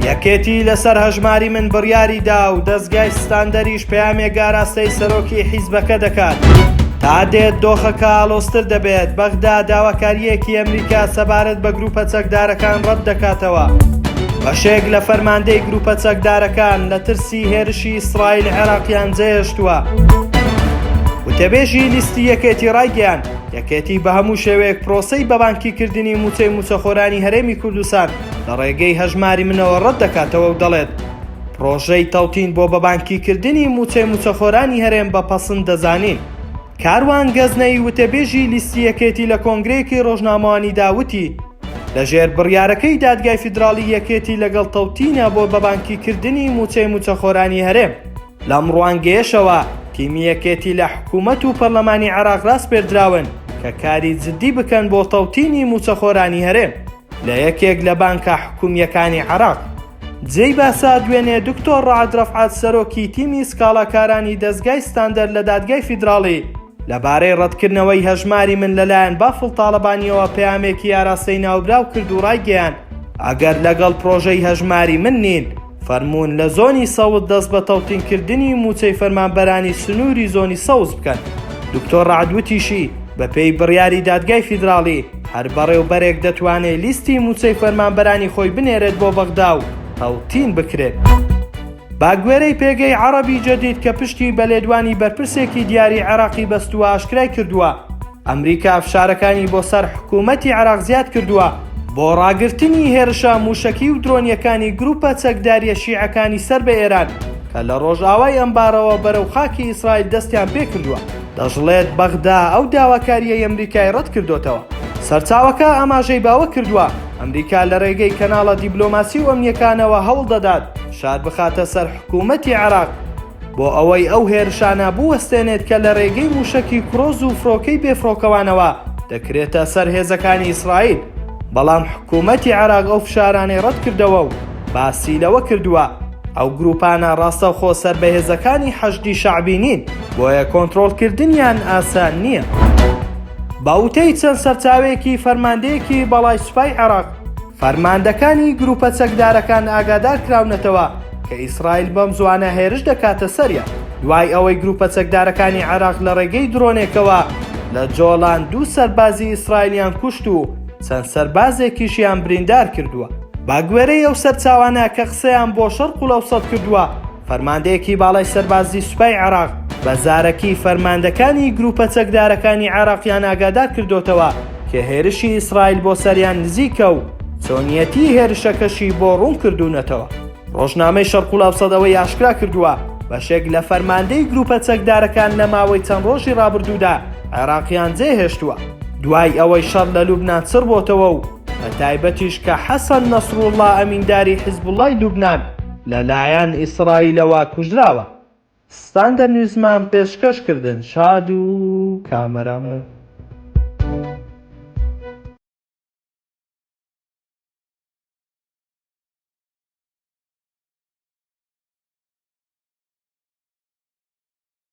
یەکێتی لەسەر هەژماری من بڕیاری دا و دەزگای ستاندەریش پەیامێک ئاراستەی سەرۆکی حیزبەکە دەکات. تا دێت دۆخەکە ئاڵۆزتر دەبێت، بەغدا داواکارییەکی ئەمریکا سەبارەت بە گروپە چەکدارەکان ڕەت دەکاتەوە. بەشێک لە فەرماندەی گروپە چەکدارەکان لە ترسی هێرشی ئیسرائیل عێراقیان جێهێشتووە. وتەبێژی لیستی یەکێتی ڕایگەیاند، یەکێتی بە هەموو شێوەیەک پرۆسەی بەبانکیکردنی مووچەی مووچەخۆرانی هەرێمی کوردستان لە ڕێگەی هەژماری منەوە ڕەت دەکاتەوە و دەڵێت، پڕۆژەی تەوتین بۆ بەبانکیکردنی مووچەی مووچەخۆرانی هەرێم بە پەسند دەزانین. کاروان گەزنەیی وتەبێژی لیستی یەکێتی لە کۆنگرەیەکی ڕۆژنامەوانیدا وتی، لەژێر بڕیارەکەی دادگای فیدراڵی یەکێتی لەگەڵ تەوتینە بۆ بەبانکیکردنی مووچەی مووچەخۆرانی هەرێم. لەم ڕوانگەیەشەوە تیمی یەکێتی لە حکوومەت و پەرلەمانی عێراق ڕاسپێردراون کە کاری جددی بکەن بۆ تەوتینی مووچەخۆرانی هەرێم لە یەکێک لە بانکە حکوومییەکانی عێراق. جێی باسە دوێنێ دکتۆر ڕەعد ڕەفعەت سەرۆکی تیمی سکاڵاکارانی دەزگای ستاندەر لە دادگای فیدراڵی لەبارەی ڕەتکردنەوەی هەژماری من لەلایەن بافڵ تاڵەبانییەوە پەیامێکی ئاراستەی ناوبراو کرد و ڕایگەیاند ئەگەر لەگەڵ پرۆژەی هەژماری من نین فەرموون لە زۆنی سەوز دەست بە تەوتینکردنی مووچەی فەرمانبەرانی سنووری زۆنی سەوز بکەن. دکتۆر ڕەعد وتیشی، بەپێی بڕیاری دادگای فیدراڵی، هەر بەڕێوبەرێک دەتوانێ لیستی مووچەی فەرمانبەرانی خۆی بنێرێت بۆ بەغدا و تەوتین بکرێت. بەگوێرەی پێگەی عەڕەبی جەدید کە پشتی بە لێدوانی بەرپرسێکی دیاری عێراقی بەستووە ئاشکرای کردووە، ئەمریکا فشارەکانی بۆ سەر حکوومەتی عێراق زیاد کردووە بۆ ڕاگرتنی هێرشە مووشەکی و درۆنییەکانی گرووپە چەکدارییە شیعەکانی سەر بە ئێران کە لە ڕۆژئاوای ئەنبارەوە بەرەو خاکی ئیسرائیل دەستیان پێکردووە. دەشڵێت، بەغدا ئەو داواکارییەی ئەمریکای ڕەتکردۆتەوە. سەرچاوەکە ئاماژەی بەوە کردووە، ئەمریکا لە ڕێگەی کەناڵە دیبلۆماسی و ئەمنییەکانەوە هەوڵدەدات فشار بخاتە سەر حکوومەتی عێراق بۆ ئەوەی ئەو هێرشانە بوەستێنێت کە لە رێگەی مووشەکی کرۆز و فڕۆکەی بێفڕۆکەوانەوە دەکرێتە سەر هێزەکانی ئیسرائیل، بەڵام حکوومەتی عێراق ئەو فشارانەی رەتکردەوە و باسی لەوە کردووە، ئەو گرووپانە راستەوخۆ سەر بە هێزەکانی حەشدی شەعبی نین، بۆیە کۆنترۆڵکردنیان ئاسان نییە. بە وتەی چەند سەرچاوەیەکی فەرماندەیەکی باڵای سوپای عێراق، فەرماندەکانی گروپە چەکدارەکان ئاگادار کراونەتەوە کە ئیسرائیل بەم زوانە هێرش دەکاتە سەریان، دوای ئەوەی گروپە چەکدارەکانی عێراق لە ڕێگەی درۆنێکەوە لە جۆلان دوو سەربازی ئیسرائیلیان کوشت و چەند سەربازێکیشیان بریندار کردووە. بەگوێرەی ئەو سەرچاوانە کە قسەیان بۆ شەرقولئەوسەت کردووە، فەرماندەیەکی باڵای سەربازی سوپای عێراق بە زارەکی فەرماندەکانی گروپە چەکدارەکانی عێراقیان ئاگادار کردۆتەوە کە هێرشی ئیسرائیل بۆ سەریان نزیکە و چۆنیەتی هێرشەکەشی بۆ ڕوون کردوونەتەوە. ڕۆژنامەی شەرقولئەوسەت ئەوەی ئاشکرا کردووە، بەشێک لە فەرماندەی گروپە چەکدارەکان لە ماوەی چەند ڕۆژی ڕابردوودا عێراقیان جێهێشتووە دوای ئەوەی شەڕ لە لوبنان چڕ بۆتەوە و بە تایبەتیش کە حەسەن نەسروڵڵا ئەمینداری حیزبوڵڵای لوبنان لەلایەن ئیسرائیلەوە کوژراوە. ستاندەر نیوزمان پێشکەش کردن شاد و کامەران بن.